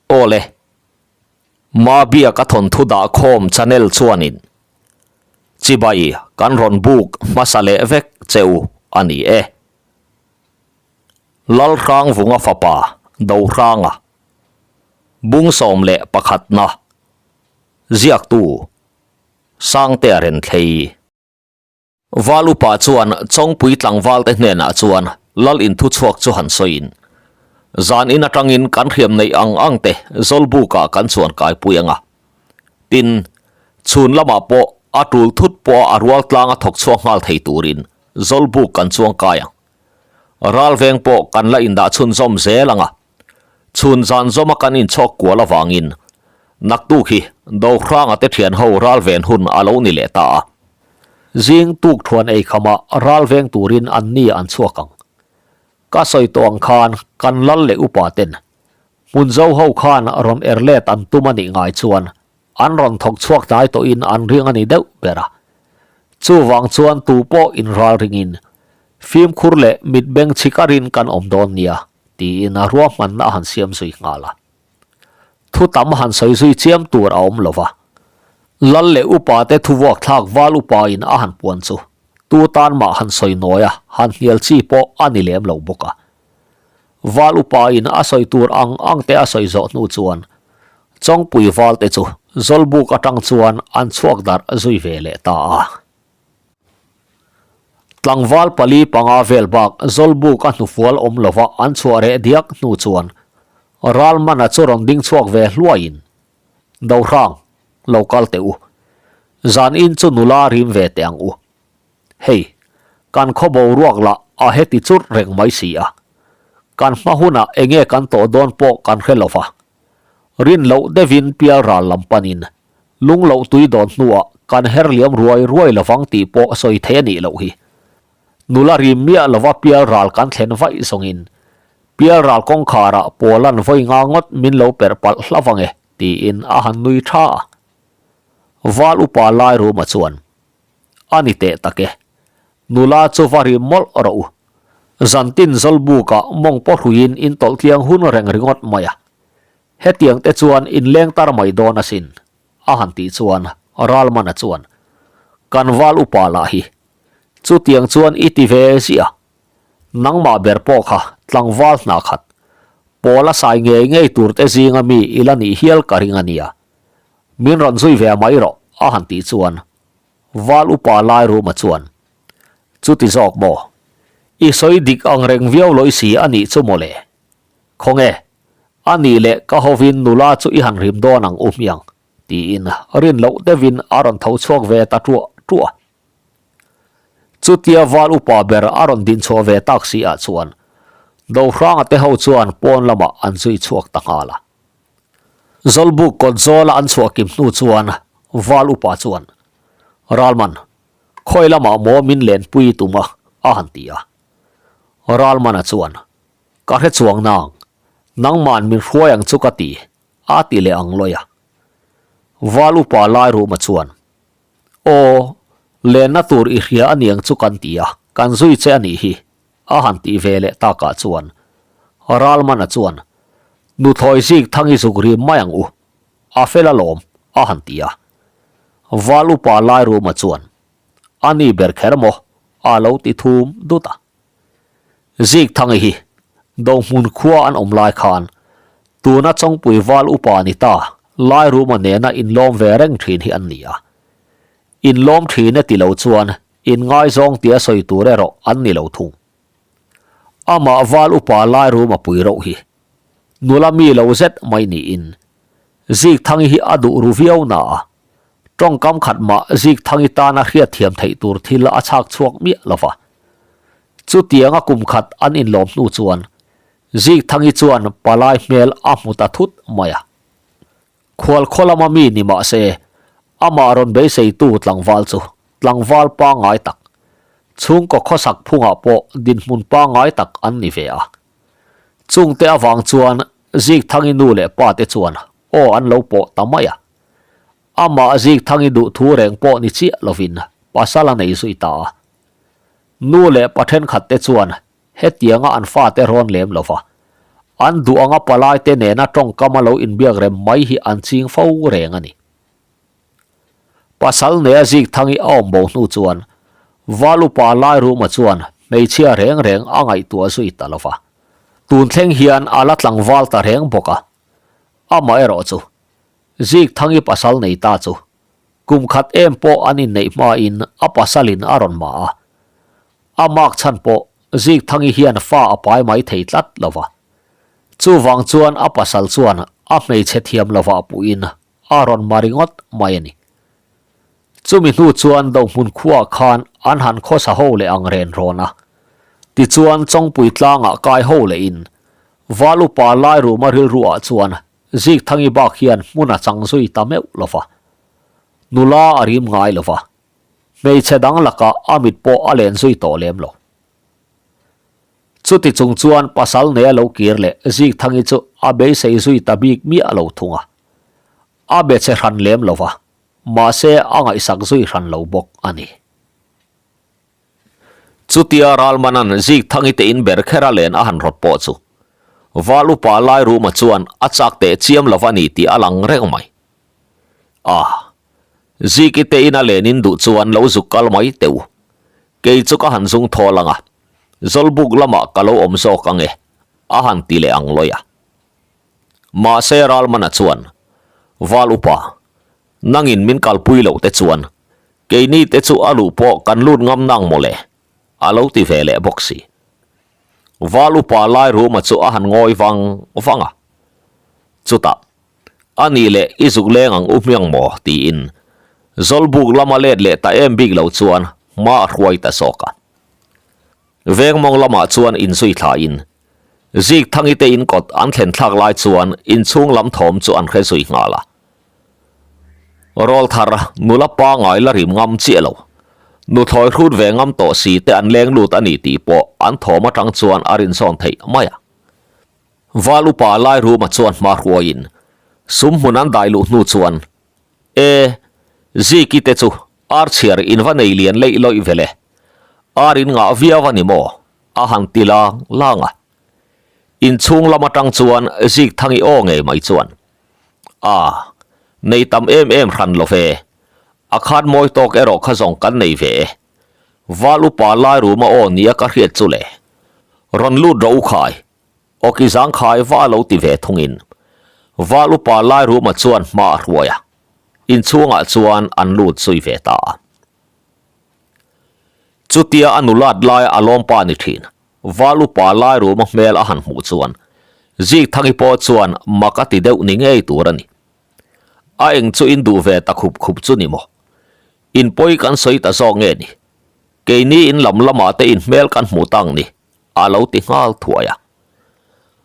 Awle, Mabiaka thawnthu dahkhawm channel chuanin chibai kan rawn buk hmasa leh vek che u a ni e. Lalhrangvunga fapa Dohranga, Bungsawm leh pakhatna, ziaktu Sangtea Renthlei. Val upa chuan Chawngpui tlangval te hnenah chuan Lal in thuchhuak chu han sawiin, Zan in atangin kan hriam neih ang ang te Zawlbukah kan chuan kaipui ang a. Tin, chhun lamah pawh a tul thut pawha a rual tlanga thawk chhuak nghal thei turin Zawlbuk kan chuang kai ang. Ralveng pawh kan la indah chhunzawm zel ang a. Chhun zan zawma kan inchhawk kual avangin naktuk hi Dohranga te thian ho ral ven hun a lo ni leh ta a. Zing tuk thuan ei khamah ral veng turin an ni an chhuak ang. Ka sawi tawh ang khan kan lal leh upa ten hmun zo ho khan rawn er let an tum a nih ngai chuan an rawn thawk chhuak tlai tawhin an ring a ni deuh ber a. Chuvang chuan tu pawh inral ringin fimkhur leh mitbeng chhikarin kan awm dawn nia tiin a ruahmanna a han siam zui nghal a. Thu tam han sawi zui chiam tur a awm lo va. Lal leh upa te thuvuak thlak val upa in a han puan chu tu tan mah han sawi nawi a, han hnial chi pawh a ni lem lo bawk a. Val upa in a sawi tur ang ang te a sawi zawh hnu chuan Chawngpui val te chu Zawlbuk atang chuan an chhuak darh zui ve leh ta a. Tlangval pali panga vel bak Zawlbuk a hnufual awm lova an chhuah reh diak hnu chuan Ralmana chu rawn ding chhuak ve hluaiin, Dohrang, lo kal teh u. Zan in chu nula rim ve teh ang u. Hei, kan khaw boruak lah a heti churh reng mai si a. Kan hma hunah enge kan tawh dawn pawh kan hre lova. Rin loh deuhin pialral lam panin lung loh tui dawn hnuah kan her liam ruai ruai lovang tih pawh sawi thei a nih loh hi. Nula rim miah lova pialral kan thlen vaih zawngin pialral kawngkharah Pawlan vawi nga ngawt min lo perh palh hlauh ange tiin a han nui tha a. Val upa Lairuma chuan A ni teh tak e. Nula chu va rim mawlh rawh u. Zantin Zawlbukah mawng pawh hruiin in tawlh tliang hun reng ringawt mai a. Hetiang te chuan in leng tar mai dawn asin, a han tih chuan Ralmana chuan, Kan val upa lah hi. Chutiang chuan i ti ve ziah. Nangmah ber pawh kha tlangval hna khat, pawla sai ngei ngei tur te zinga mi i la nih hial ka ring a nia. Min rawn zui ve mai rawh, a han tih chuan Val upa Lairuma chuan, Chuti zawk maw? I sawi dik ang reng viau lawih si a nih chu mawle. Khawnge, a nih leh ka hovin nula chu i han rim dawn ang u hmiang, tiin rin loh deuhin a rawn tho chhuak ve ta ṭuah ṭuah. Chutia val upa ber a rawn din chhuah ve tak si ah chuan Dohranga te ho chuan pawn lamah an zui chhuak ta nghal a. Zawlbuk kawt zawla an chhuah kim hnu chuan Val upa chuan, Ralman, khawi lamah maw min lenpui tum a? a han ti a. Ralmana chuan, Ka hre chuang nang, nangman min hruai ang chu ka ti, a ti leh ang lawi a. Val upa Lairuma chuan, Aw, lenna tur i hria a niang chu kan ti a, kan zui che a nih hi, A han tih ve leh takah chuan Ralmana chuan, Nuthlawi zik thang i zuk rim mai ang u, a fel alawm, a han ti a. Val upa Lairuma chuan, A ni ber kher maw? a lo ti thum dut a. Zik Thangi hi Dohmun khua an awm lai khan tuna Chawngpui val upa ni ta Lairuma nena inlawm ve reng thin hi an ni a. Inlawm thin e ti lo chuan Inngaizawng tia sawi tur erawh an ni lo thung. Amah val upa lai rum a pui reuh hi. Nula mi lo zet mai niin Zikthangi hi a duh ru viau na a, tawngkam khat mah Zikthangi tana hriatthiam theih tur thil a chhak chhuak miah lo va. Chutianga kum khat an inlawm hnu chuan Zikthangi chuan palai hmel a hmu ta thut mai a. Khualkhaw lama mi ni mah se, amah rawn beiseitu tlangval chu tlangval pangngai tak, chhungkaw khawsak phungah pawh dinhmun pangngai tak an ni ve a. Chungte avang chuan Zikthangi nu leh pa te chuan aw an lo pawh ta mai a. Amah Zikthangi duh thu reng pawh ni chiah lovin pasal a nei zui ta a. Nu leh pa thenkhat te chuan hetianga an fate rawn lem lova. An duh anga palaite nena tawngkama lo inbiak rem mai hi an ching fo reng a ni. Pasal neia Zikthangi a awm bo hnu chuan Valupa Lairuma chuan hmeichhia reng reng a ngaihtuah zui ta lo va. Tun thleng hian a la tlangval ta reng bawk a. Amaherawh chu Zikthangi pasal nei ta chu kum khat em pawh an inneih hmain a pasalin a rawn mah a. A mark chhan pawh Zikthangi hian fa a pai mai thei tlat lo va. Chuvang chuan a pasal chuan a hmeichhe thiam lovah puhin a rawn ma ringawt mai a ni. Chumi hnu chuan Dohmun khuaah khan an han khawsa ho leh ang ren rawn a. Tichuan Chawngpui tlangah kai ho lehin Valupa Lairuma rilruah chuan Zikthangi bak hian hmun a chang zui ta meuh lo va. Nula a rim ngai lo va. Hmeichhe dang lakah a mit pawh a len zui tawh lem lo. Chuti chung chuan pasal nei a lo kir leh Zikthangi chu a beisei zui ta bik miah lo thung a. A be che hran lem lo va, mahse a ngaihsak zui hran lo bawk a ni. Chutia Ralmanan Zikthangi te in ber kher a len a han rawt pawh chu Val upa Lairuma chuan a chak teh chiam lo va ni tih a lang reng mai. A, Ziki te in a len in duh chuan lo zuk kal mai teh u. Kei chu ka han zung thawl ang a, Zawlbuk lamah ka lo awm zawk ang e, a han ti leh ang lawi a. Mahse Ralmana chuan, Val upa, nangin min kalpui loh te chuan keini te chu a luh pawh kan lut ngam nang mawle, a lo ti ve leh bawk si. Val upa Lairuma chu a han ngawi vang vang a. Chutah, A nih leh i zuk leng ang u hmiang maw? tiin Zawlbuk lama let leh ta em bik lo chuan hma a hruai ta zawk a. Vengmawng lamah chuan inzui thlain Zikthangi te in kawt an thlen thlak lai chuan inchhung lam thawm chu an hre zui nghal a. Rawlthar nula pangai la rim ngam chiah lo. Nuthlawi hrut ve ngam tawh si te an leng lut a ni tih pawh an thawm atang chuan a rinsawn theih mai a. Val upa Lairuma chuan hma hruaiin sum hmun an dai luh hnu chuan, E, Ziki te chu ar chhiar in va nei lian leih lawih ve le. Ar in ngah viau a ni maw? a han ti lang lang a. Inchhung lam atang chuan Zikthangi aw ngei mai chuan, A, nei tam em em hran lo ve. A khan mawi tawk erawh kha zawng kan nei ve e. Val upa Lairuma aw nia ka hriat chu le. Rawn lut rawh u khai. Awki zangkhai va a lo ti ve thungin Val upa Lairuma chuan hma a hruai a, inchhungah chuan an lut zui ve ta a. Chutia a nulat laia a lawmpa ni thin, Val upa Lairuma hmel a han hmuh chuan Zikthangi pawh chuan mak a ti deuh ni ngei tur a ni. A eng chu in duh ve ta khup khup chu ni maw? In pawi kan sawi ta zawk nge ni? Keini in lam lamah te in hmel kan hmuh tang ni, a lo ti nghal thuai a.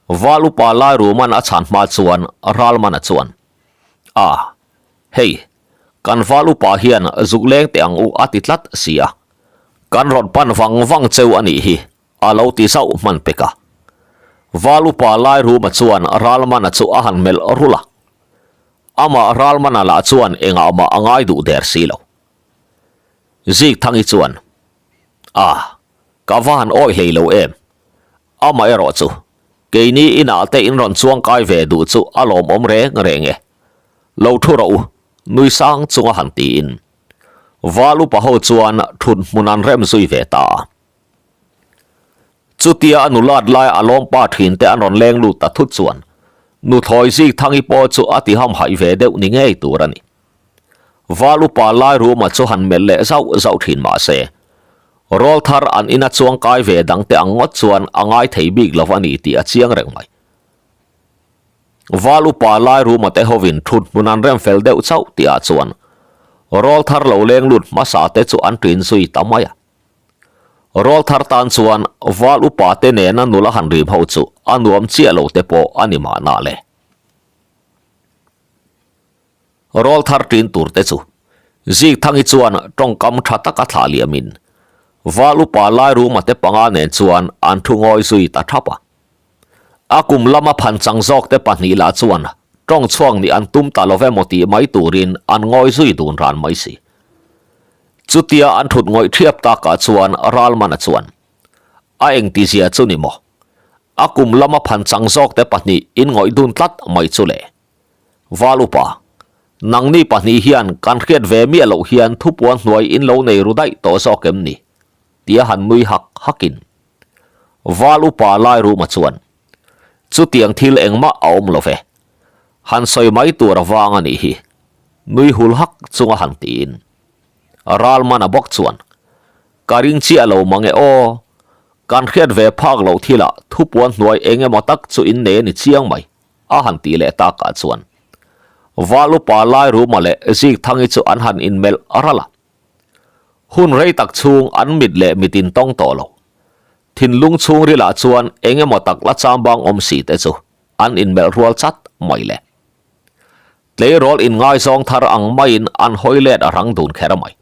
Val upa Lairuman a chhan hma chuan Ralmana chuan, A, hei, kan val upa hian zuk leng teh ang u a ti tlat si a, kan rawn pan vang vang cheu a nih hi, a lo ti zauh hman pek a. Val upa Lairuma chuan Ralmana chu a han melh rulh a. Amah Ralmana lah chuan engah mah a ngai duh der si lo. Zikthangi chuan, A, ka va han awih hlei lo em? Amaherawh chu, keini inah te in rawn chuang kai ve duh chu a lawmawm reng reng e. Lo thu rawh u, nui sang chunga han tiin. Val upa ho chuan thut hmun an rem zui ve ta a. Chutia a nulat lai a lawmpa thin te an rawn leng lut ta thut chuan nuthlawi Zikthangi pawh chu a ti hamhaih ve deuh ni ngei tur a ni. Val upa Lairuma chu han melh leh zauh zauh thin mah se, rawlthar an ina chuang kai ve dang te ang ngawt chuan a ngai thei bik lo a ni tih a chiang reng mai. Val upa Lairuma te hovin thut hmun an rem fel deuh chauh tihah chuan rawlthar lo leng lut hmasa te chu an ṭin zui ta mai a. Rawlthar tan chuan val upa te nena nula han rim ho chu a nuam chiah lo te pawh a ni mahna le. Rawlthar ṭin tur te chu Zikthangi chuan ṭawngkam ṭha taka thlah liamin Val upa Lairuma te panga nen chuan an thu ngawi zui ta ṭhap a. A kum lama phan chang zawk te pahnih lah chuan ṭawng chhuak nih an tum ta lo emaw tih mai turin an ngawi zui dun ran mai si. Chutia an ṭhut ngawih ṭhiap takah chuan Ralmana chuan, A engtizia chu ni maw? A kum lama phan chang zawkte pahnih inngawih dun tlat mai chu le. Val upa, nangni pahnih hian kan hriat ve miah loh hian thupuan hnuai in lo nei ru daih tawh zawk em ni? tia han nui hak hakin Val upa Lairuma chuan, Chutiang thil engmah a awm lo ve. Han sawi mai tur a vang a nih hi, nui hul hak chunga han tiin. Ralmana bawk chuan, Ka ring chiah lo mang e aw, kan hriat ve phak loh thilah thupuan hnuai eng emaw tak chu in nei a ni chiang mai, a han tih leh takah chuan Val upa Lairuma leh Zikthangi chu an han inmelh ral a. Hun rei tak chhung an mit leh mit in tawng tawh lo. Thinlung chhungrilah chuan eng emaw tak la chambang awm si te chu an inmelh rual chat mai le. Tleirawl inngaizawng thar ang maiin an hawi let a rang dun kher mai.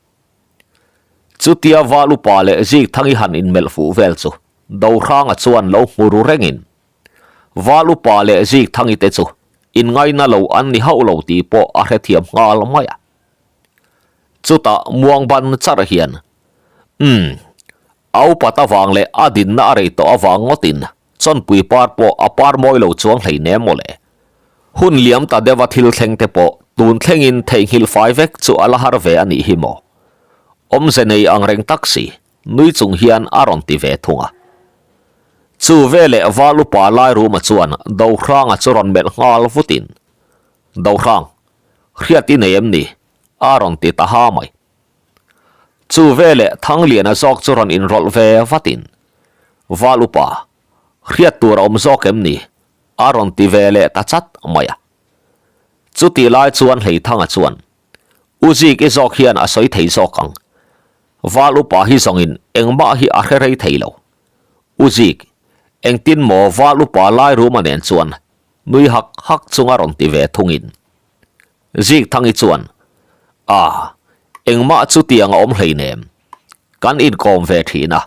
Chutia Val upa leh Zikthangi han inmelh fuh vel chu Dohranga chuan lo hmu ru rengin Val upa leh Zikthangi te chu inngaina lo an ni hauh lo tih pawh a hrethiam nghal mai a. Chutah muang ban char hian, Umm, a upat avang leh a dinna a rei tawh avang ngawtin chawnpui par pawh a par mawi lo chuang hleinem maw le. Hun liam ta deuha thil thleng te pawh tun thlengin theihnghilh fai vek chu a la har ve a nih hi maw. Awmze nei ang reng tak si, nui chung hian a rawn ti ve thung a. Chu veleh Val upa Lairuma chuan Dohranga chu rawn melh nghal vutin, Dohrang, hriat i nei em ni? a rawn ti ta ha mai. Chu veleh Thangliana zawk chu rawn inrawlh ve vatin, Val upa, hriat tur a awm zawk em ni? a rawn ti ve leh ta chat mai a. Chutih lai chuan Hleithanga chuan, U Zik i zawk hian a sawi thei zawk ang. Val upa hi zawngin engmah hi a hre rei thei lo. U Zik, engtin maw Val upa Lairuma nen chuan nui hak hak chunga rawn ti ve thungin. Zikthangi chuan, A, engmah chutiang a awm hleinem. Kan inkawm ve thin a,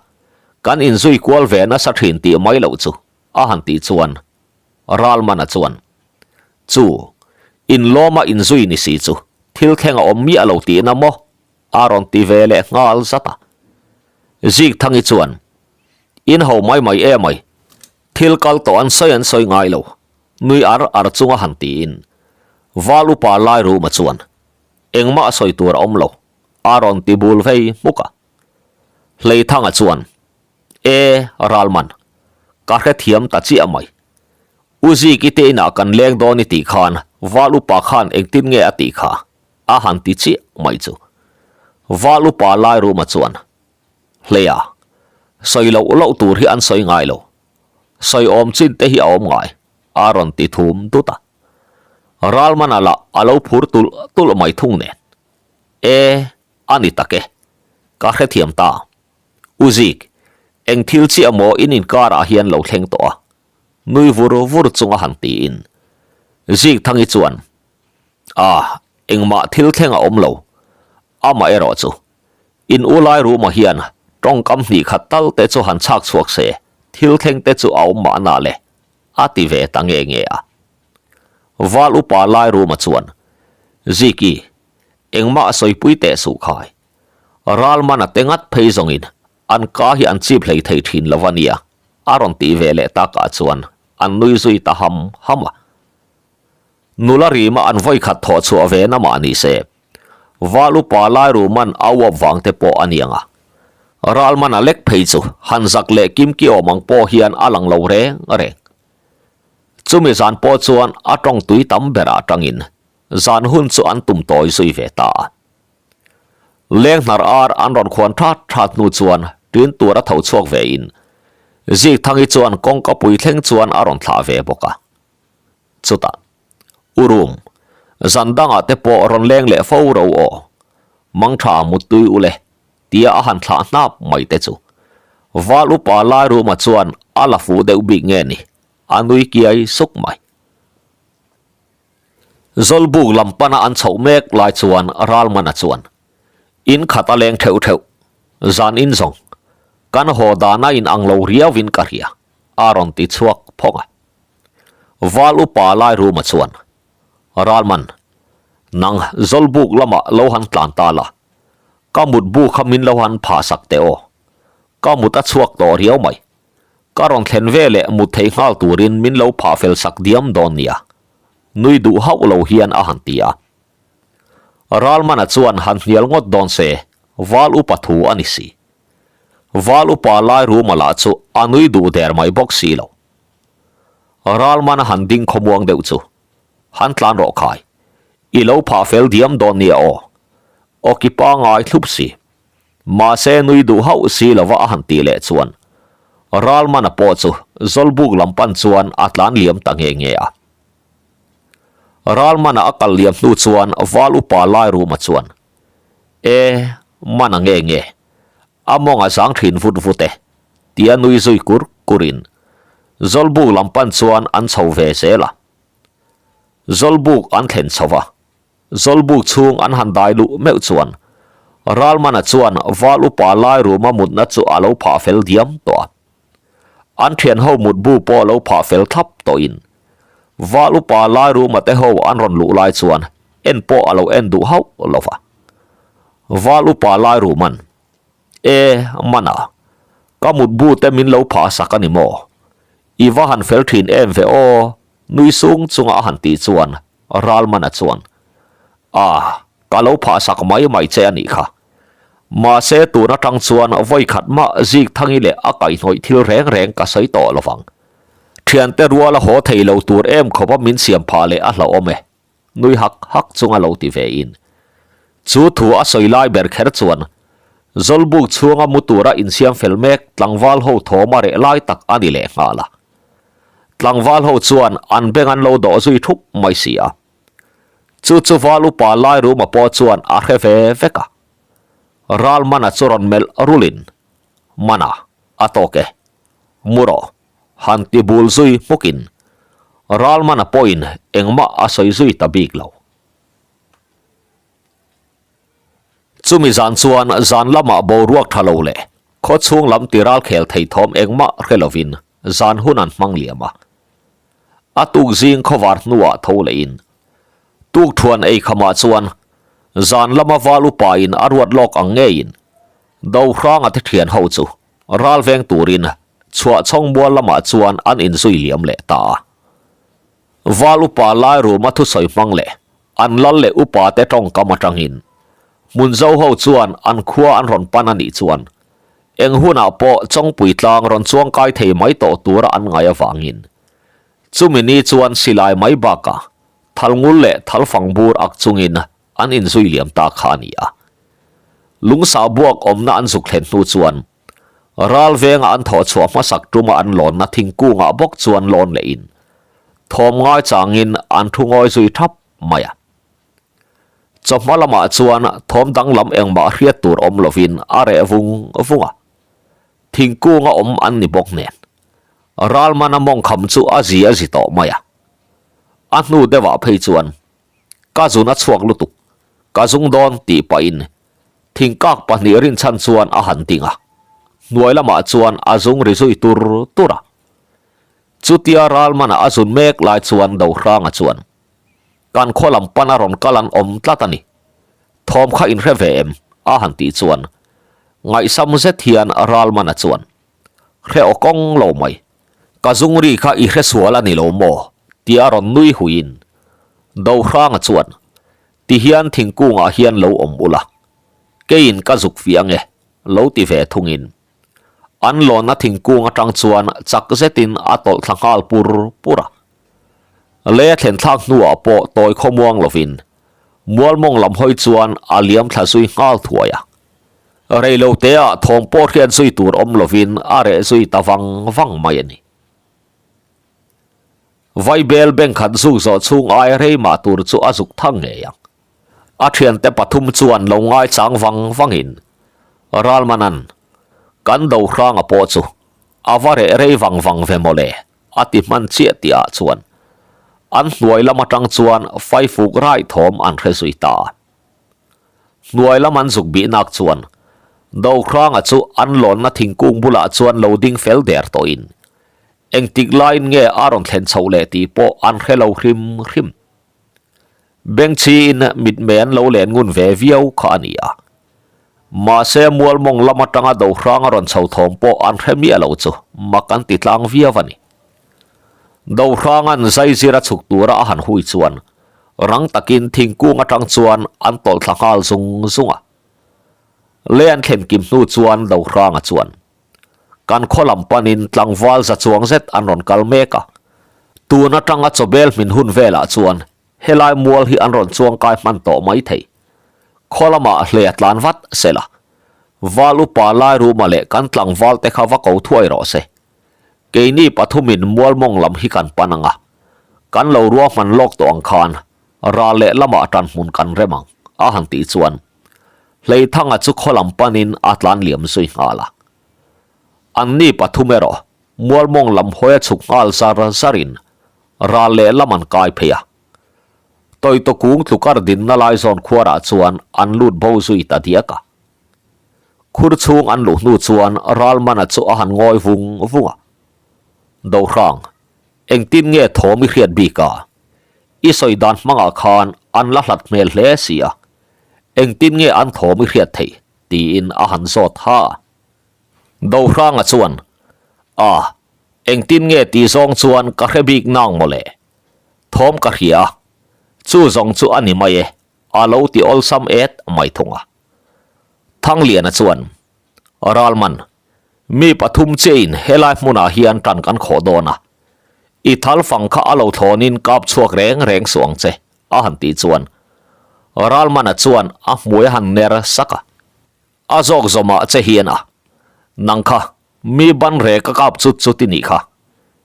kan inzui kual ve nasa thin tih mai loh chu, a han tih chuan Ralmana chuan, Chu, inlawma inzui ni si chu thil thleng a awm miah lo tihna maw? a rawn ti ve leh nghal zat a. Zikthangi chuan, In ho mai mai e mai, thil kal tawh an sawi an sawi ngai lo, nui ar ar chunga han tiin Val upa Lairuma chuan, Engmah sawi tur a awm lo, a rawn ti bul vei hmuk a. Hleithanga chuan, E, Ralman, ka hrethiam ta chiah mai. U Ziki te inah kan leng dawn i tih khan Val upa khan engtin nge a tih kha? a han ti chiah mai chu. Val upa Lairuma chuan, Hleia, sawi loh loh tur hi an sawi ngai lo. Sawi awm chin te hi a awm ngai, a rawn ti thum dut a. Ralmana lah a lo phur tulh tulh mai thung nen. E, a ni tak e, ka hrethiam ta. U Zik, eng thil chiah maw in inkarah hian lo thleng tawh a? Nui vur vur chunga han tiin. Zikthangi chuan, A, engmah thil thleng a awm lo. Amah erawh chu, in u lai ruma hian tawngkam hnih khat tal te chu han chhak chhuak se, thil thleng te chu a awm mahna le, a ti ve ta nge nge a. Val upa lai ruma chuan, Ziki, engmah sawipui teh suh khai. Ralmana te ngat phei zawngin an ka hi an chip hlei thei thin lo a nia, a rawn tih ve leh takah chuan an nui zui ta ham ham a. Nula rima an vawikhat thawh chhuah ve na mah ni se, Val upa Lairuman a uap vang te pawh a niang a. Ralmana lek phei chu han zak leh kimki awm ang pawh hian a lang lo reng reng. Chumi zan pawh chuan a tawng tui tam berah atangin zan hun chu an tum tawi zui ve ta a. Leng hnar ar an rawn khuan that that hnu chuan tin tur a tho chhuak ve in Zikthangi chuan kawngka pui thleng chuan a rawn thlah ve bawk a. Chutah, U Rum, zan dangah te pawh rawn leng leh fo ro aw, mangtha muttui u le, tia a han thlah hnap mai te chu. Val upa Lairuma chuan a la fuh deuh bik nge ni, a nui kiai suk mai. Zawlbuk lam pana an chhoh mek lai chuan Ralmana chuan, In khat a leng theuh theuh, zan in zawng, kan haw dana in ang lo riauin ka hria, a rawn ti chhuak phawng a. Val upa Lairuma chuan, Ralman, nang Zawlbuk lamah lo han tlan ta la, ka mutbu kha min lo han phah sak teh aw, ka mut a chhuak tawh riau mai. Ka rawn thlen ve leh mut theih nghal turin min lo phah fel sak diam dawn nia, nui duh hauh lo hian a han ti a. Ralmana chuan han hnial ngawt dawn se, Val upa thu a ni si. Val upa lai ruma lah chu a nui duh der mai bawk si lo. Ralmana han ding khawmuang deuh chu, Han tlan rawh khai, i lo phah fel diam dawn nia aw, awki pangai thlup si. Mahse nui duh hauh si lova a han tih leh chuan Ralmana pawh chu Zawlbuk lam pan chuan a tlan liam ta nge nge a. Ralmana a kal liam hnu chuan Val upa Lairuma chuan, E, Mana nge nge, a mawng a zang thin vut vut e, tia nui zui kur kurin Zawlbuk lam pan chuan an chho ve zel a. Zawlbuk an thlen chho va. Zawlbuk chhung an han dai luh meuh chuan Ralmana chuan Val upa Lairuma mutna chu a lo phah fel diam tawh a. An thianho mutbu pawh a lo phah fel thlap tawhin Val upa Lairuma te ho an rawn luh lai chuan en pawh a lo en duh hauh lo va. Val upa Lairuman, E, Mana, ka mutbu te min lo phah sak a ni maw? I va han fel thin em ve aw, nui sung chunga a han tih chuan Ralmana chuan, A, ka lo phah sak mai mai che a nih kha. Mahse tun atang chuan vawi khat mah zik thangi leh a kaihhnawih thil reng reng ka sawi tawh lo vang. Thiante ruala haw thei lo tur em khawpa min siam phah leh a hlauhawm e, nui hak hak chunga lo ti ve in. Chu thu a sawi lai ber kher chuan Zawlbuk chhunga mu tura insiam fel mek tlangval ho thawm a reh lai tak a ni leh nghal a. Tlangval ho chuan an beng an lo dawh zui thup mai si a. Chu chu val upa Lairuma pawh chuan a hre ve vek a. Ralmana chu rawn melh rulin, Mana, a tawk e. Mu rawh, han ti bul zui hmukin Ralmana pawhin engmah a sawi zui ta bik lo. Chumi zan chuan zan lamah boruak tha lo leh khaw chhung lam ti ral khel thei thawm engmah hre lovin zan hun an hmang liam a. A tuk zing khawvar hnuah tho lehin tuk thuan ei khamah chuan zan lama val upain a ruat lawk ang ngeiin Dohranga te thian ho chu ral veng turin chhuahchhawng mual lamah chuan an inzui liam leh ta a. Val upa Lairuma thusawi hmang leh An lal leh upa te tawngkam atangin Hmunzo ho chuan an khua an rawn pan a nih chuan eng hunah pawh Chawngpui tlang rawn chuangkai thei mai tawh tura an ngai avangin chumi ni chuan silai mai bakah thalngul leh thalfang bur ak chungin an inzui liam ta kha a ni a. Lungsa buak awmna an zuk thlen hnu chuan ral venga an thawh chhuah hmasak tuma an lawnna thingkungah bawk chuan lawn lehin Thawm ngai changin an thu ngawi zui thap mai a. Chawhma lamah chuan thawm danglam engmah hriat tur awm lovin a reh vung vung a. Thingkung a awm an ni bawk nen. Ralmana mawngkham chu a zi a zi tawh mai a. A hnu deuhah phei chuan ka zun a chhuak lutuk, ka zung dawn tih pahin thingkak pahnih rinchhan chuan a han ding a. Hnuai lamah chuan a zung ri zui tur tur a. Chutia Ralmana a zun mek lai chuan Dohranga chuan, Kan khaw lam pana rawn kal an awm tlat a ni. Thawm kha inhre ve em? a han tih chuan ngaihsam zet hian Ralmana chuan, Hre aw kawng lo mai. Ka zung ri kha i hre sual a ni lo maw? tia rawn nui huiin Dohranga chuan, Ti hian thingkungah hian lo awm ula, keiin ka zuk fiah ange, lo ti ve thungin. An lawnna thingkung atang chuan chak zetin a tawlh thla nghal pur pur a. Lei a thlen thlak hnuah pawh tawi khawmuang lovin Mualmawng lam hawi chuan a liam thla zui nghal thuai a. Reilo teah thawm pawh hriat zui tur awm lovin a reh zui ta vang vang mai a ni. Vaibel bengkhat zuk zawh chhung ai rei mah tur chu a zuk thang ngei ang. A thiante pathum chuan lo ngaichang vang vangin Ralmanan, Kan Dohranga pawh chu a va reh rei vang vang ve mawle, a ti hman chiah tihah chuan an hnuai lam atang chuan faifuk rai thawm an hre zui ta a. Hnuai lam an zuk bihnak chuan Dohranga chu an lawnna thingkung bulah chuan lo ding fel der tawhin engtik laiin nge a rawn thlen chhoh leh tih pawh an hre lo hrim hrim. Bengchhiin mitmei an lo len ngun ve viau kha a ni a. Mahse mualmawng lam atanga Dohranga rawn chho thawm pawh an hre miah lo chu mak an ti tlang viau a ni. Dohranga'n zaizira chhuk tura a han hui chuan rang takin thingkung atang chuan an tawlh thla nghal zung zung a. Lei an thlen kim hnu chuan Dohranga chuan kan khaw lam panin tlangval za chuang zet an rawn kal mek a. Tun atanga chawbel hmin hun velah chuan Helai mual hi an rawn chuang kai hman tawh mai thei. Khaw lamah hle a tlan vat sela. Val upa lai ruma leh kan tlangval te kha va ko thuai rawh se. Keini pathumin mual mawng lam hi kan pan ang a. Kan lo ruahman lawk tawh ang khan ral leh lamah tan hmun kan rem ang, a han tih chuan Hleithanga chu khaw lam panin a tlan liam zui nghal a. Anni pathum erawh mual mawng lam hawi a chhuk nghal zar zarin Ral leh lam an kai phei a. Tawitaw kung tlukar dinna lai zawn khuarah chuan an lut bo zui ta diak a. Khur chhung an luh hnu chuan Ralmana chu a han ngawi vung vung a. Dohrang, engtin nge thawm i hriat bik a? I sawi dan hmangah khan an la hlat hmel hle si a, engtin nge an thawm i hriat theih? tiin a han zawt ha a. Dohranga chuan, A, Engtin nge tih zawng chuan ka hre bik nang mawle. Thawm ka hria a, chu zawng chu a ni mai e, a lo ti awlsam et mai thung a. Thangliana chuan, Ralman, mi pathum chiahin helai hmunah hian tan kan khawh dawn a, i thal fang kha a lo thlawnin kap chhuak reng reng suh ang che, a han tih chuan Ralmana chuan a hmui a han ner sak a. A zawk zawmah che hian a, Nang kha, mi ban re ka kap chut chut i nih kha.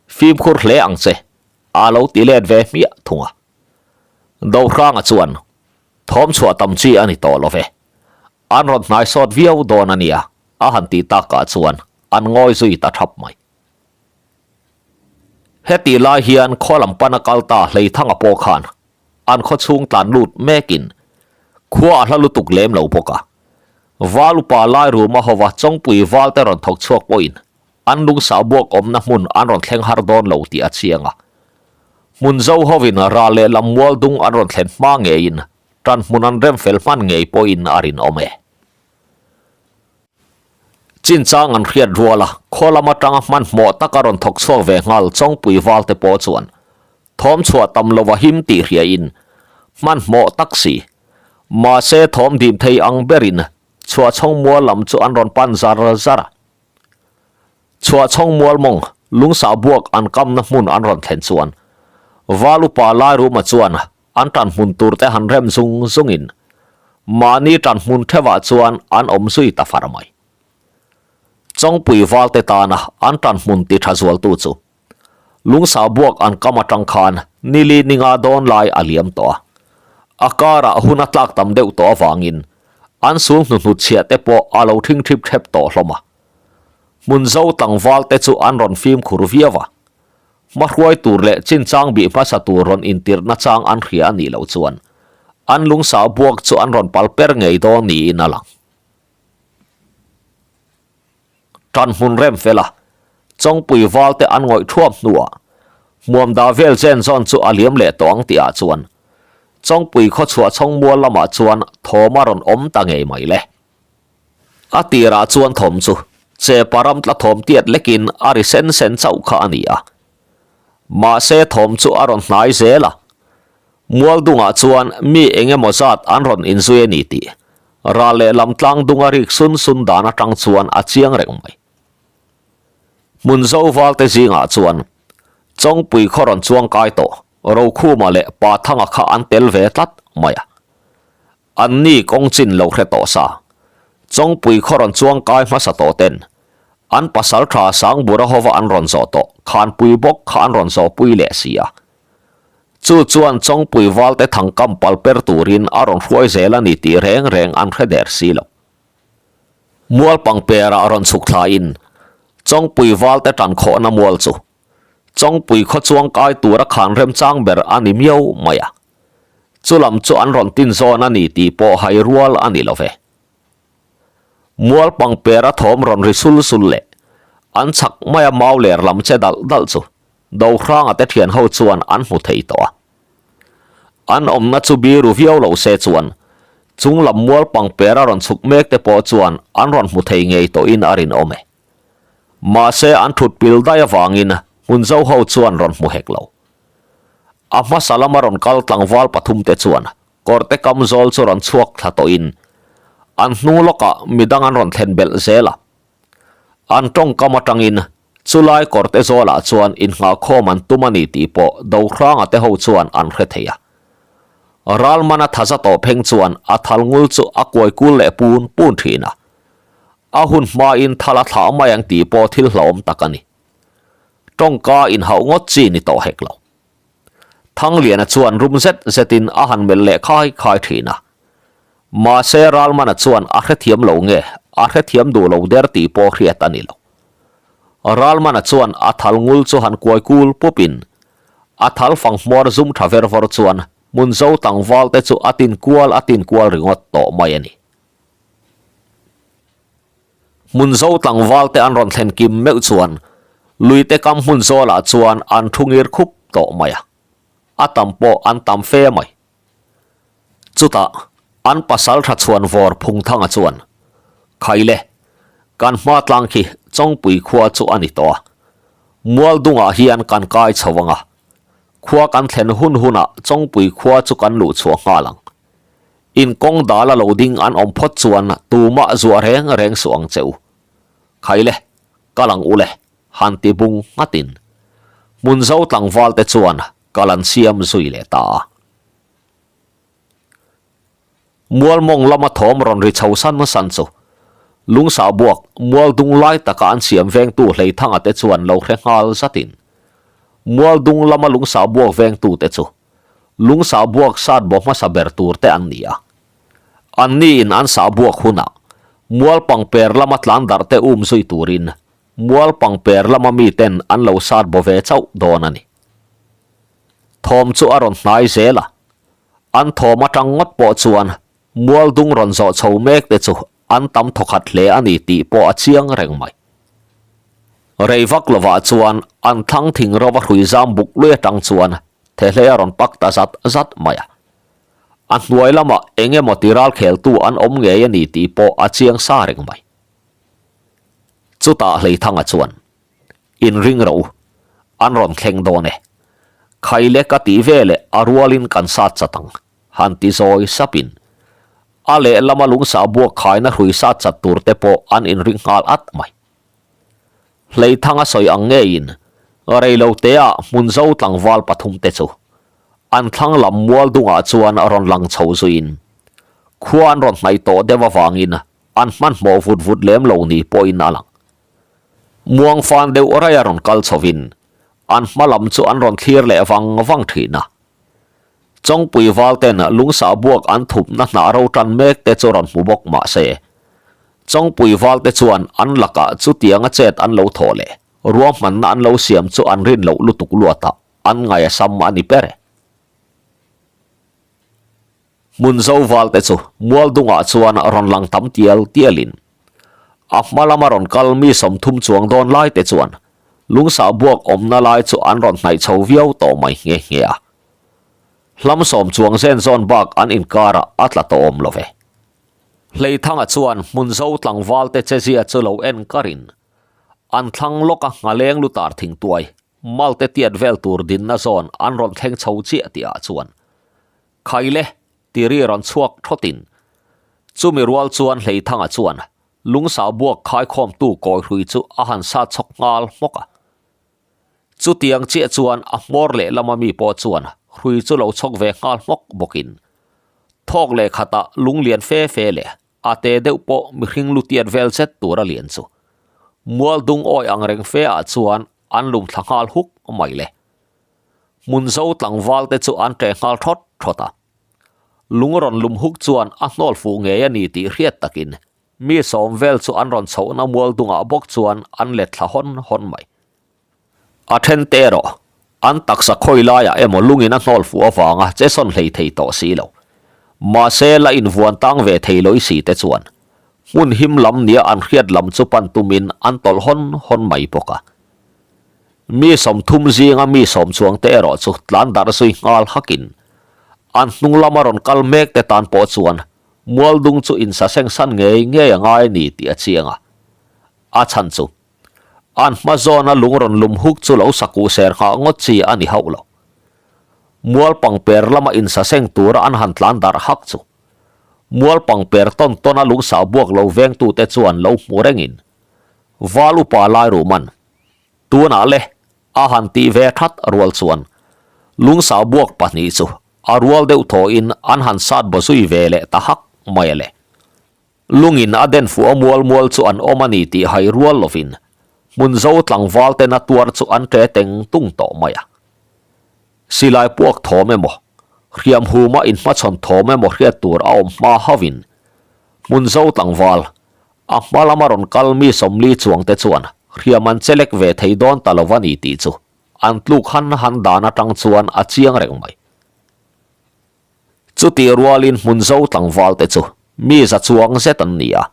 Fimkhur hle ang che, a lo ti let ve hmiah thung a. Dohranga chuan, Thawm chhuah tam chi a ni tawh lo ve. An rawn hnai sawt viau dawn a nia, a han tih takah chuan an ngawi zui ta thap mai. Hetih lai hian khaw lam pana kal ta Hleithanga pawh khan an khaw chhung tlan lut mekin khua a hla lutuk lem lo bawk a. Val upa lai ruma hova Chawngpui val te rawn thawk chhuak pawhin an lungsa buak awmna hmun an rawn thleng har dawn lo tih a chiang a. Hmun zo hovin ral leh lam mual dung an rawn thlen hma ngeiin tan hmun an rem fel hman ngei pawhin a rinawm e. Chinchang an hriat rual a, khaw lam atanga hmanhmawh taka rawn thawk chhuak ve nghal Chawngpui val te pawh chuan thawm chhuah tam lova him tih hriain hmanhmawh tak si. Mahse thawm dim thei ang berin Chhuahchhawng mual lam chu an rawn pan zar zar a. Chhuahchhawng mual mawng lungsah buak an kamna hmun an rawn thlen chuan Val upa Lairuma chuan An tan hmun tur te han rem zung zungin mahni tan hmun theuhah chuan an awm zui ta far mai. Chawngpui valte tana an tan hmun ti tha zualtu chu lungsa buak an kam atang khan nili ninga dawn lai a liam tawh a. A karah hun a tlak tam deuh tawh avangin an sul hnuhnut chhiah te pawh a lo thing thip thep tawh hlawm a. Hmun zo tlangval te chu an rawn fimkhur viau a. Hmahruai tur leh chinchang bih hmasa tur rawn intirhna chang an hria a nih loh chuan an lungsah buak chu an rawn pal per ngei dawn niin a lang. Tan hmun rem fel a, Chawngpui val te an ngawih thuam hnuah hmuam dah vel zen zawn chu a liam leh tawh ang tihah chuan Chawngpui khawchhuah chhawng mual lamah chuan thawm a rawn awm ta ngei mai le. A tirah chuan thawm chu chepa ram tla thawm tiat lekin a ri sen sen chauh kha a ni a. Mahse thawm chu a rawn hnai zel a. Mual dungah chuan mi eng emaw zat an rawn inzui a ni tih ral lehlam tlang dunga rik sun sun dan atang chuan a chiang reng mai. Hmun zo valte zingah chuan Chawngpui khaw rawn chuang kai tawh Rokhuma leh Pathanga kha an tel ve tlat mai a. An ni kawng chin lo hre tawh sa. Chawngpui khaw rawn chuang kai hmasa tawh ten an pasal tha Sangbura hova an rawn zawh tawh Khanpui bawk kha an rawn zawhpui leh si a. Chu chuan Chawngpui valte thangkam pal per turin a rawn hruai zel a ni tih reng reng an hre der si lo. Mual pangperah rawn chhuk thlain Chawngpui valte tan khawhna mual chu Chawngpui khaw chuang kai tura khan remchang ber a ni miau mai a. Chu lam chu an rawn tin zawn a ni tih pawh hai rual a ni lo ve. Mual pangper a thawm rawn ri sul sul leh an chhak maia mau ler lam che dalh dalh chu Dohranga te thian ho chuan an hmu thei tawh a. An awmna chu biru viau lo se chuan. Chung lam mual pangper a rawn chhuk mek te pawh chuan an rawn hmu thei ngei tawhin a rinawm e. Mahse an thut pil daih avangin hmun zo ho chuan rawn hmu hek lo. A hmasa lama rawn kal tlangval pathum te chuan kawrte kam zawl chu rawn chhuak thla tawhin an hnung lawkah midang an rawn thlen belh zel a. An tawngkam atangin chulai kawrte zawlah chuan innghahkhawm an tum a ni tih pawh Dohranga te ho chuan an hre thei a. Ralmana thaza tawh pheng chuan a thal ngul chu a kuai kul leh pun pun thin a. A hun hmain thal a thlah mai ang tih pawh thil hlauhawm tak a ni. Tawngka inhauh ngawt chi ni tawh hek lo. Thangliana chuan rum zet zetin a han melh leh khai khai thin a. Mahse Ralmana chuan a hrethiam lo nge, a hrethiam duh lo der tih pawh hriat a ni lo. Ralmana chuan a thal ngul chu han kuai kul pupin a thal fang hmuar zum tha ver vawr chuan hmun zo tlangval te chu a tin kual a tin kual ringawt tawh mai a ni. Hmun zo tlangval te an rawn thlen kim meuh chuan luite kam hmun zawlah chuan an thu ngir khup tawh mai a, a tam pawh an tam fe mai. Chutah an pasal tha chhuan vawr Phungthanga chuan, Khaile, kan hma tlang khi Chawngpui khua chu a ni tawh a, Mualdungah hian kan kai chho ang a, khua kan thlen hun hunah Chawngpui khua chu kan luh chhuah nghal ang. In kawng dala lo ding an awm phawt chuan tumah zuah reng reng suh ang che u. Khaile, kal ang u le, han ti bung nghatin Hmunzo tlangval te chuan kal an siam zui leh ta a. Mualmawng lama thawm rawn ri chho san san chu Lungsah buak Mualdung lai taka an siam vengtu Hleithanga te chuan lo hre nghal zatin Mualdung lama Lungsah buak vengtu te chu Lungsah buak sat baw hmasa ber tur te an ni a. Anni in an sah buak hunah Mualpangper lama tlan darh te um zui turin Mualpangper lama miten an lo sat baw ve chauh dawn a ni. Thawm chu a rawn hnai zel a, an thawm atang ngawt pawh chuan Mualdung rawn zawh chho mek te chu an tam thawkhat hle a ni tih pawh a chiang reng mai. Rei vak lovah chuan an thlang thing rova hrui zam buk lui atang chuan thehlei a rawn pak ta zat zat mai a. A hnuai lamah eng emaw ti ral kheltu an awm ngei a ni tih pawh a chiang sa reng mai. Chutah Hleithanga chuan, Inring rawh u, an rawn thleng dawn e. Khaile ka tih veleh a rualin kan sat chat ang, han ti zawi sapin a lehlama lungsah buak khaina hrui sat chat tur te pawh an inring nghal at mai. Hleithanga sawi ang ngeiin reiloteah hmunzo tlangval pathum te chu an thlang lam mual dungah chuan rawn lang chho zuiin khua an rawn hnaih tawh deuh avangin an hmanhmawh vut vut lem lo ni pawhin a lang. Muang fan deuh raia rawn kal chhovin an hma lam chu an rawn thlir leh vang vang thin a. Chawngpui val ten lungsah buak an thupna hnah ro tan mek te chu rawn hmu bawk mah se, Chawngpui val te chuan an lakah chutianga chet an lo thawh leh ruahmanna an lo siam chu an rin loh lutuk luatah an ngaih a sam a ni ber e. Hmun zo val te chu mual dungah chuan rawn lang tam tial tialin a hma lama rawn kal mi 30 chuang dawn lai te chuan lungsah buak awmna lai chu an rawn hnaih chho viau tawh mai nghe nghe a. Hlam 10 chuang zen zawn bak an inkarah a tla tawh awm lo ve. Hleithanga chuan hmun zo tlangval te chezia chu lo en karin an thlang lawka nghaleng lutar thingtuai malte tiat vel tur dinna zawn an rawn thleng chho chiah tihah chuan Khaile ti ri rawn chhuak thawtin chumi rual chuan Hleithanga chuan lungsah buak khaikhawmtu kawi hrui chu a han sat chhawk nghal hmawk a. Chutiang chiah chuan a hmawr leh lama mi pawh chuan hrui chu lo chhawk ve nghal hmawk bawkin thawk leh khatah lung lian fe fe leh a te deuh pawh mihring lu tiat vel zet tur a lian chu mual dung awi ang reng fe ah chuan an lum thla nghal huk mai le. Hmun zo tlangval te chu an ṭeh nghal thawt thawt a. Lung rawn lum huk chuan a hnawl fuh ngei a ni tih hriat takin mi 10 vel chu an rawn chhohna mual dungah bawk chuan an let thla hawn hawn mai. A then te erawh an taksa khawi laiah emaw lungin a hnawl fuh avanga che sawn hlei thei tawh si lo. Mahse la invuan tang ve thei lawih si te chuan hmun him lam nia an hriat lam chu pan tumin an tawlh hawn hawn mai bawk a. Mi 30 zinga mi 10 chuang te erawh chu tlan darh zui nghal hakin an hnung lama rawn kal mek te tan pawh chuan. Mualdung chu insaseng san ngei ngei a ngai a ni tih a chiang a. A chhan chu, an hma zawna lung rawn lum huk chu lo sakuh ser nghah ngawt chi a ni hauh lo. Mual pangper lama insaseng tura an han tlan darh hak chu, mual pangper tawn tawna lung sah buak lo vengtute chuan lo hmu rengin, Val upa lai ruhman, tunah le a han tih ve that rual chuan lung sah buak pahnih chu a rual deuh thawhin an han sat baw zui ve leh ta hak mai a le. Lungin a den fuh a mual mual chu an awm a ni tih hai rual lovin hmun zo tlangval ten a tuar chu an ṭe teng tung tawh mai a. Silai puak thawm emaw, hriam huma inhmachhawn thawm emaw hriat tur a awm hma hauhin hmun zo tlangval a hma lama rawn kal mi sawmli chuang te chuan hriam an che lek ve thei dawn ta lo a ni tih chu an tluk han han dan atang chuan a chiang reng mai. Chutih rualin hmun zo tlangval te chu mi za chuang zet an ni a.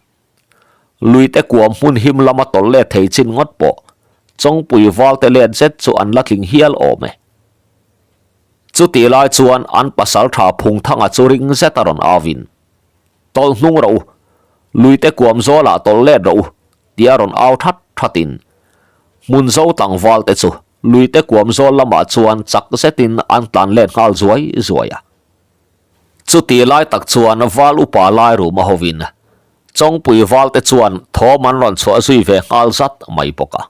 Luite kuam hmun him lama tawlh let thei chin ngawt pawh Chawngpui valte let zet chu an la tling hial awm e. Chutih lai chuan an pasaltha Phungthanga chu ring zet a rawn au in, Tawlh hnung rawh u, luite kuam zawlah tawlh let rawh u, tia rawn au that thatin hmun zo tlangval te chu luite kuam zawl lamah chuan chak zetin an tlan let nghal zuai zuai a. Chutih lai tak chuan val upa lai ruma hovin Chawngpui val te chuan thawm an rawn chhuah zui ve nghal zat mai bawk a.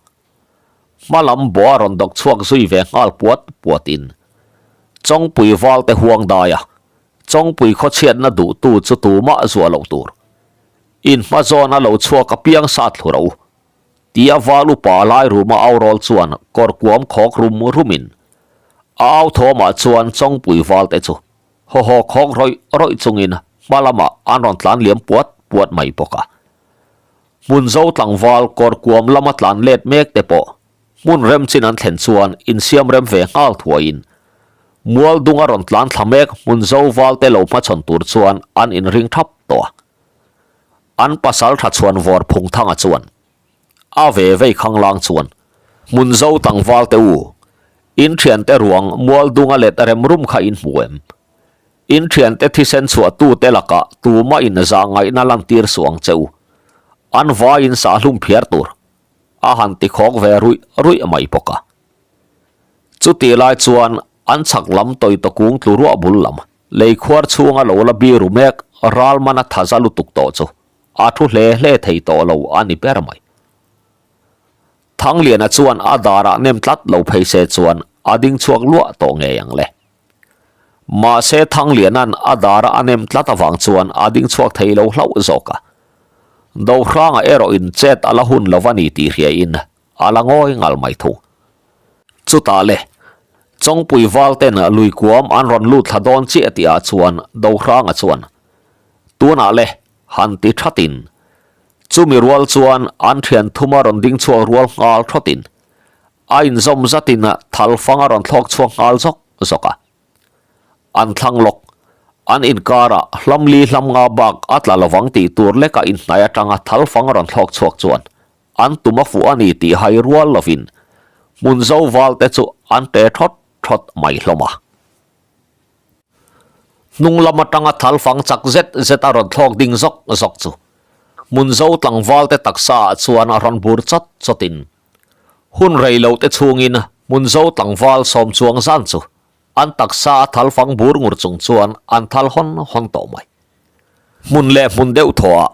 Hma lam bawh a rawn dawk chhuak zui ve nghal puat puatin Chawngpui val te huang dai a, Chawngpui khawchhiatna duhtu chu tumah zuah loh tur. In hma zawn a lo chhuak apiang sat thlu rawh u. Tia val upa lai ruma au rawl chuan kawr kuam khawk rum rumin a au thawmah chuan Chawngpui val te chu haw haw khawk rawih rawih chungin hma lamah an rawn tlan liam puat puat mai bawk a. Hmun zo tlangval kawr kuam lama tlan let mek te pawh Hmun rem chin an thlen chuan insiam rem ve nghal thuaiin mual dunga rawn tlan thla mek hmun zo valte lo hmachhawn tur chuan an inring thap tawh a. An pasal tha chhuan vawr phung thanga chuan a ve vei khanglang chuan hmun zo tlangvalte u, in thiante ruang mual dunga let rem rum kha in hmu em? In thiante thisen chhuah tute lakah tumah in zah ngaihna lantir suh ang che u. An vaiin sahhlum phiar tur a han ti khawk ve ruih ruih mai bawk a. Chutih lai chuan an chhak lam tawi tawkung tlu ruah bul lam lei khuar chhunga lo la biru mek ral mana thaza lutuk tawh chu a thu hle hle thei tawh lo a ni ber mai. Thangliana chuan a darah nem tlat lo phei se chuan a ding chhuak luah tawh ngei ang le. Mahse Thangliana'n a dara a nem tlat avang chuan a ding chhuak thei lo hlauh zawk a. Dohranga erawhin chet a la hun lo a ni tih hriain a la ngawi ngal mai thung. Chutah le, Chawngpui val ten lui kuam an rawn lut thla dawn chiah tihah chuan Dohranga chuan, Tunah le, han ti thatin, chumi rual chuan an thian thuma rawn ding chhuak rual nghal thawtin, A inzawm zatin thal fang a rawn thlawk chhuak nghal zawk zawk a. An thlang lawk, an inkarah hlam li hlam nga bak a tla lovang tih tur leka inhnai atanga thal fang a rawn thlawk chhuak chuan an tum a fuh a ni tih hai rual lovin hmun zo val te chu an pe thawt thawt mai hlawm a. Hnung lam atanga thal fang chak zet zet a rawn thlawk ding zawk zawk chu hmun zo tlangval te taksa ah chuan a rawn bur chawt chawtin Hun rei lo te chhungin Hmunzo tlangval sawm chuang zan chu an taksa a thal fang bur ngur chung chuan an thal hawn hawn tawh mai. Hmun leh hmun deuh thawhah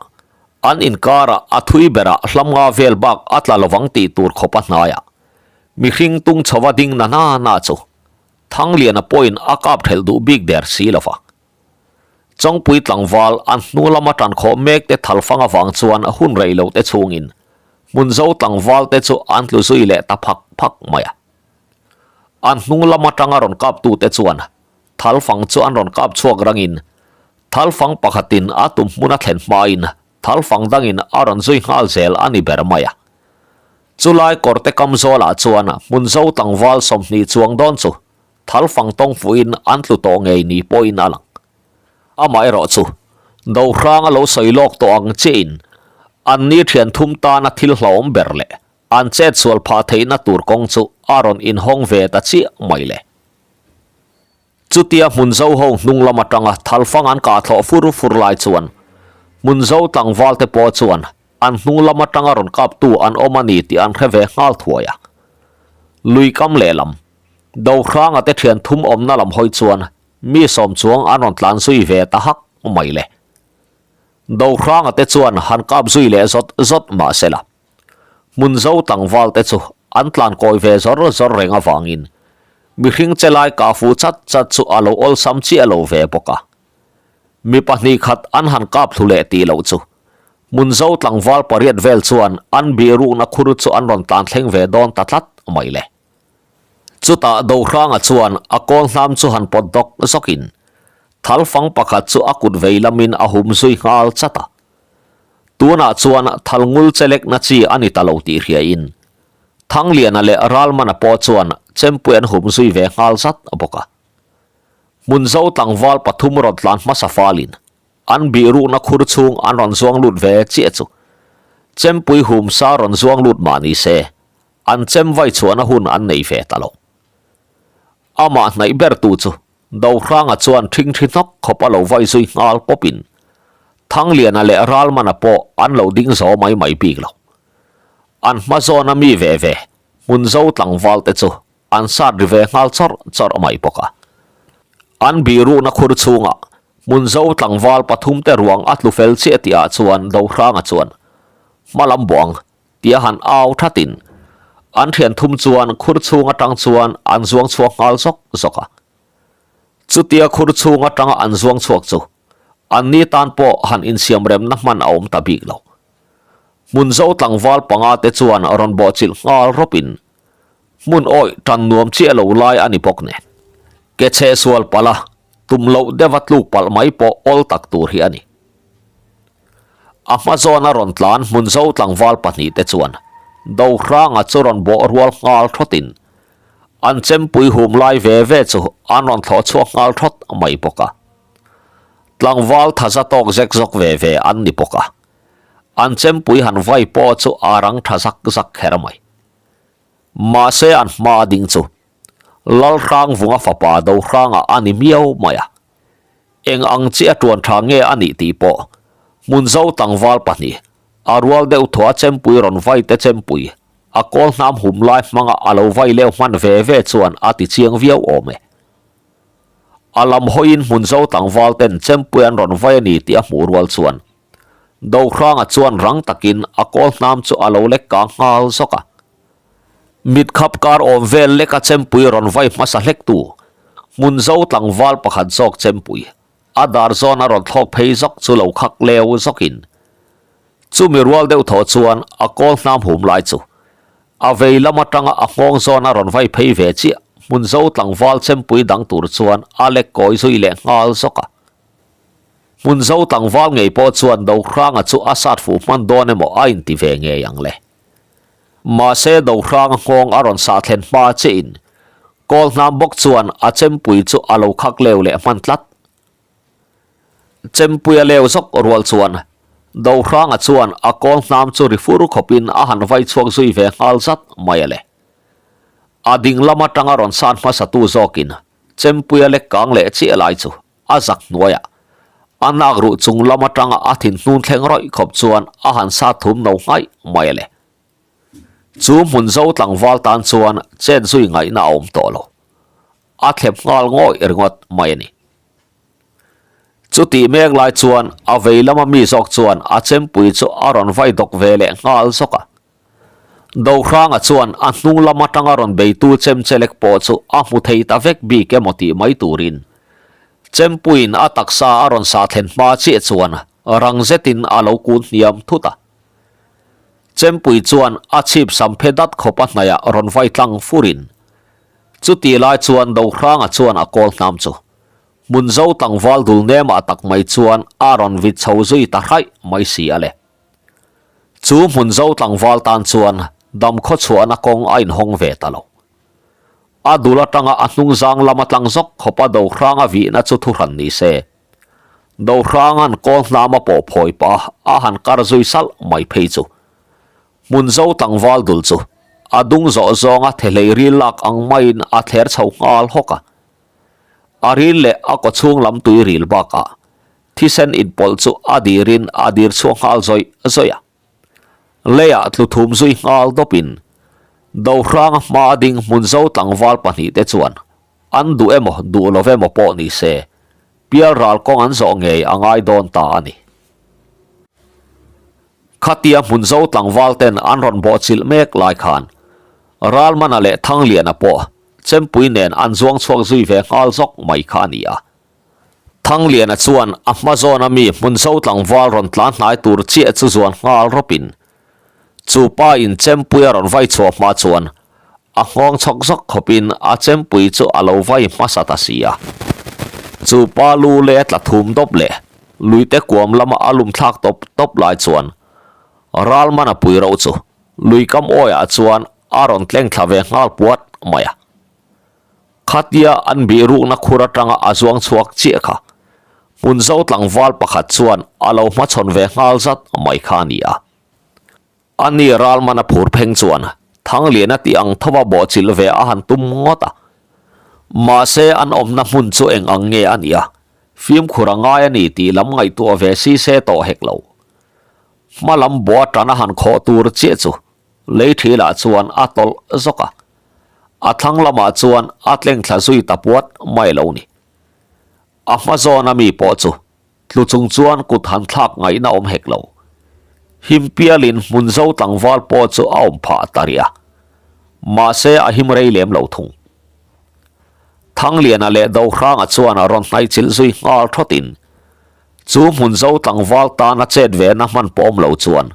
an inkarah a thui berah hlam nga vel bak a tla lovang tih tur khawp a hnaiah mihring tung chhova ding na na na chu Thangliana pawhin a kap thelh duh bik der si lova. Chawngpui tlangval an hnu lama tan khawh mek te thalfang avang chuan hun rei lo te chhungin Hmunzo tlangval te chu an tlu zui leh ta phak phak mai a. An hnung lam atanga rawn kap tu te chuan thalfang chu an rawn kap chhuak rangin thalfang pakhatin a tum hmun a thlen hmain thalfang dangin a rawn zui nghal zel a ni ber mai a. Chulai kawrte kam zawlah chuan Hmunzo tlangval 20 chuang dawn chu Thalfang tawng fuhin an tlu tawh ngei ni pawhin a lang. Amaherawh chu, Dohranga lo sawi lawk tawh ang chiahin an ni thian thum tana thil hlauhawm ber leh an chet sual phah theihna tur kawng chu a rawn inhawng ve ta chiah mai le. Chutia hmun zo ho hnung lam atanga thalfang an kah thlawh fur fur lai chuan. Hmunzo tlangval te pawh chuan an hnung lam atanga rawn kaptu an awm a ni tih an hre ve nghal thuai a. Lui kam lehlam, Dohranga te thian thum awmna lam hawi chuan mi sawm chuang an rawn tlan zui ve ta hak mai le. Dohranga te chuan han kap zui leh zawt zawt mah se la. Hmunzo tlangval te chu an tlan kawi ve zawr zawr reng avangin mihring che lai kah fuh chat chat chu a lo awlsam chiah lo ve bawk a. Mi pahnih khat an han kap thlu leh tih loh chu Hmunzo tlangval pariat vel chuan an bihrukna khur chu an rawn tlan thleng ve dawn ta tlat mai le. Chutah Dohranga chuan a kawl hnam chu han pawt dawk zawkin thalfang pakhat chu a kut vei lamin a hum zui nghal chat a. Tunah chuan thalngul chelekna chi a ni ta lo tih hriain Thangliana leh Ralmana pawh chuan chempui an hum zui ve nghal zat bawk a. Hmunzo tlangval pathum rawn tlan hmasa falin an bihrukna khur chhung an rawn zuang lut ve chiah chu chempui hum sa rawn zuang lut mah ni se an chem vai chhuahna hun an nei ve ta lo. Amah hnaih bertu chu Dohranga chuan ṭhingṭhi hnawk khawp a lo vai zui nghal pawpin Thangliana leh Ralmana pawh an lo ding zo mai mai bik lo. An hma zawna mi ve ve Hmunzo tlangval te chu an sat ri ve nghal chawrh chawrh mai bawk a. An bihrukna khur chhungah Hmunzo tlangval pathum te ruang a tlu fel chiah tihah chuan Dohranga chuan hma lam buang tia han au thatin an thian thum chuan khur chhung atang chuan an zuang chhuak nghal zawk zawk a. Chutia khur chhung atanga an zuang chhuak chu an ni tan pawh han insiam remna hman a awm ta bik lo. Hmunzo tlangval panga te chuan rawn bawhchilh nghal rawpin hmun awih tan nuam chiah lo lai a ni bawk nen ke chhe sual palh a tum loh deuha tluk palh mai pawh awl tak tur hi a ni. A hma zawna rawn tlan Hmunzo tlangval pahnihte chuan Dohranga chu rawn bawh rual nghal thawtin an chempui hum lai ve ve chu an rawn thlawh chhuak nghal thawt mai bawk a. Tlangval thaza tawk zek zawk ve ve an ni bawk a, an chempui han vai pawh chu a rang tha zak zak kher mai. Mahse an hma ding chu Lalhrangvunga fapa Dohranga a ni miau mai a. Eng ang chiah tuan tha nge a nih tih pawh Hmunzo tlangval pahnih a rual deuh thuah a chempui rawn vai te chempui a kawl hnam hum lai hmanga a lo vai leu hman ve ve chuan a ti chiang viau awm e. A lam hawiin Hmunzo tlangval ten chempui an rawn vai a ni tih a hmuh rual chuan Dohranga chuan rang takin a kawl hnam chu a lo lek kang nghal zawk a. Mit khap kar awm vel lek a chempui rawn vai hmasa hlek tu Hmunzo tlangval pakhat zawk chempui a dar zawn a rawn thlawk phei zawk chu lo khak leu zawkin chumi rual deuh thaw chuan a kawl hnam hum lai chu a vei lam atanga a nghawng zawn a rawn vai phei ve chiah Hmunzo tlangval chempui dang tur chuan a lek kawi zui leh nghal zawk a. Hmunzo tlangval ngei pawh chuan Dohranga chu a sat fuh hman dawn emaw a inti ve ngei ang le. Mahse Dohranga nghawng a rawn sah thlen hma chiahin kawl hnam bawk chuan a chempui chu a lo khak leu leh hman tlat. Chempui a leu zawk rual chuan Dohranga chuan a kawl hnam chu ri fur khawpin a han vai chhuak zui ve nghal zat mai a le. A ding lam atanga rawn san hmasatu zawkin chempui a lek kang leh chiah lai chu a zak hnuaiah a nak ruh chung lam atanga a thin hnun thleng rawih khawp chuan a han sa thum no nghaih mai a le. Chu hmun zo tlangval tan chuan chet zui ngaihna a awm tawh lo. A thlep nghal ngawih ringawt mai a ni. Chutih mek lai chuan a vei lama mi zawk chuan a chempui chu a rawn vai dawk ve leh nghal zawk a. Dohranga chuan a hnung lam atanga rawn beitu chemchelek pawh chu a hmu thei ta vek bik emaw tih mai turin Chempuiin a taksa a rawn sah thlen hma chiah chuan rang zetin a lo kun hniam thut a. Chempui chuan a chhip sam phe dat khawp a hnaiah rawn vai tlang furin chutih lai chuan Dohranga chuan a kawl hnam chu Hmunzo tlangval dul nemah tak mai chuan a rawn vit chho zui ta hraih mai si a le. Chu hmun zo tlangval tan chuan dam khaw chhuahna kawng a inhawng ve ta lo. A dul atanga a hnung zang lama tlang zawk khawpa Dohranga vihna chu thuhran ni se. Dohranga'n kawl hnama pawh phawi pah a han kar zui salh mai phei chu. Hmun zo tlangval dul chu a dung zawh zawnga thehlei ril lak ang maiin a thler chho nghal hawk a. A ril leh a kawchhung lam tui ril bakah. thisen inpawlh chu a dirin a dir chhuak nghal zawih zawih a. Leiah tlu thum zui nghal dawpin Dohranga hma ding hmun zo tlangval pahnihte chuan an duh emaw duh lo emaw pawh ni se, pial ral kawng an zawh ngei a ngai dawn ta a ni. Khatia hmun zo tlangval ten an rawn bawhchilh mek lai khan Ralmana leh Thangliana pawh Chempui nen an zuang chhuak zui ve nghal zawk mai kha a ni a. Thangliana chuan a hma zawna mi hmun zo tlangval rawn tlan hnai tur chiah chu zuan nghal rawpin chu pa in Chempui a rawn vai chhuah hma chuan a nghawng chhawk zawk khawpin a Chempui chu a lo vai hmasa ta si a. Chu pa lu leh tla thum dawp leh luite kuam lama a lum thlak tawp tawp lai chuan Ralmana pui ro chu lui kam awiah chuan a rawn tleng thla ve nghal puat mai a. Khatia an bihrukna khur atanga a zuang chhuak chiah kha hmun zo tlangval pakhat chuan a lo hmachhawn ve nghal zat mai kha a ni a. A ni Ralmana phur pheng chuan Thangliana tih ang thova bawhchilh ve a han tum ngawt a. Mahse an awmna hmun chu eng ang nge a nih a, fimkhur a ngai a ni tih lam ngaihtuah ve si se tawh hek lo. Hma lam bawh atan a han khawh tur chiah chu Lei thilah chuan a tawlh zawk a, a thlang lamah chuan a tleng thla zui ta puat mai lo ni. A hma zawna mi pawh chu tlu chung chuan kut han thlak ngaihna awm hek lo. Him pialin hmun zo tlangval pawh chu a awm phah ta rih a, mahse a him rei lem lo thung. Thangliana leh Dohranga chuan a rawn hnaihchilh zui nghal thawtin chu hmun zo tlangval tana chet vena hman pawm lo chuan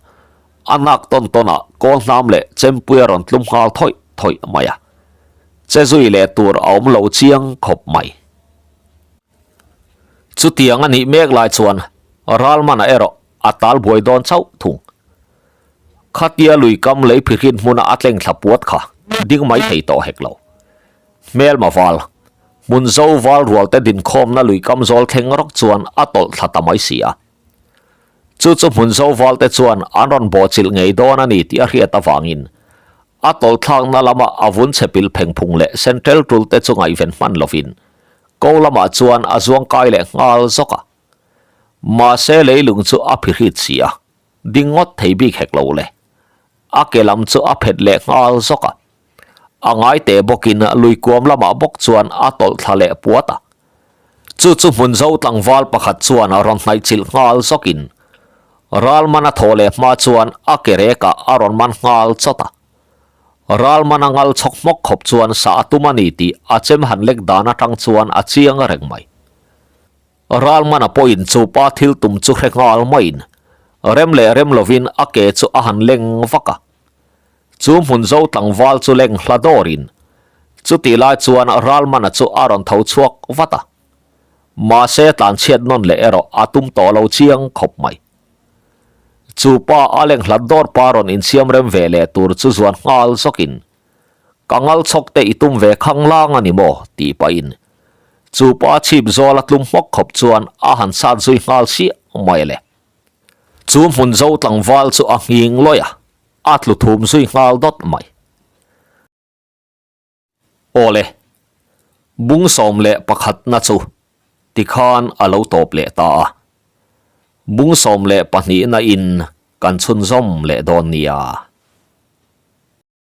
A nak tawn tawn ah kawl hnam leh chempui a rawn tlum nghal thawih thawih mai a, che zui leh tur a awm lo chiang khawp mai. Chutiang a nih mek lai chuan Ralmana erawh a tal buai dawn chauh thung. Khatia lui kam lei phihrin hmuna a tleng thla puat kha ding mai thei tawh hek lo. Hmelma val, hmun zo val rual te dinkhawmna lui kam zawl thleng rawk chuan a tawlh thla ta mai si a. Chu chu hmun zo valte chuan an rawn bawhchilh ngei dawn a ni tih a hriat avangin a tawlhthlakna lama a vun chhe pil pheng phung leh central tul te chu ngaihven hman lovin ko lamah chuan a zuang kai leh nghal zawk a. Mahse leilung chu a phihrit si a, ding ngawt thei bik hek lo le. A ke lam chu a phet leh nghal zawk a. A ngai teh bawkin lui kuam lamah bawk chuan a tawlh thla leh puat a. Chu chu hmun zo tlangval pakhat chuan a rawn hnaihchilh nghal zawkin Ralman a thaw leh hma chuan a ke rekah a rawn man nghal chawt a. Ralman a ngal chhawk hmawk khawp chuan sa a tum a ni tih a chem han lek dan atang chuan a chiang reng mai. Ralmana pawhin chu pa thil tum chu hre nghal maiin rem leh rem lovin a ke chu a han leng vak a. Chu hmun zo tlangval chu leng hla dawrin chutih lai chuan Ralmana chu a rawn tho chhuak vat a. Mahse tlanchhiat nawn leh erawh a tum tawh lo chiang khawp mai. Chu pa a leng hlat dawr pa rawn insiam rem ve leh tur chu zuan nghal zawkin Ka ngal chhawk te i tum ve khang lang a ni maw? tih pahin chu pa chhip zawl a tlum hmawk khawp chuan a han sat zui nghal siah mai le. Chu hmun zo tlangval chu a nghing lawih a, a tlu thum zui nghal dawt mai. Awle, bung 11na chu tikhan a lo tawp leh ta a, bung 12na in kan chhunzawm leh dawn nia.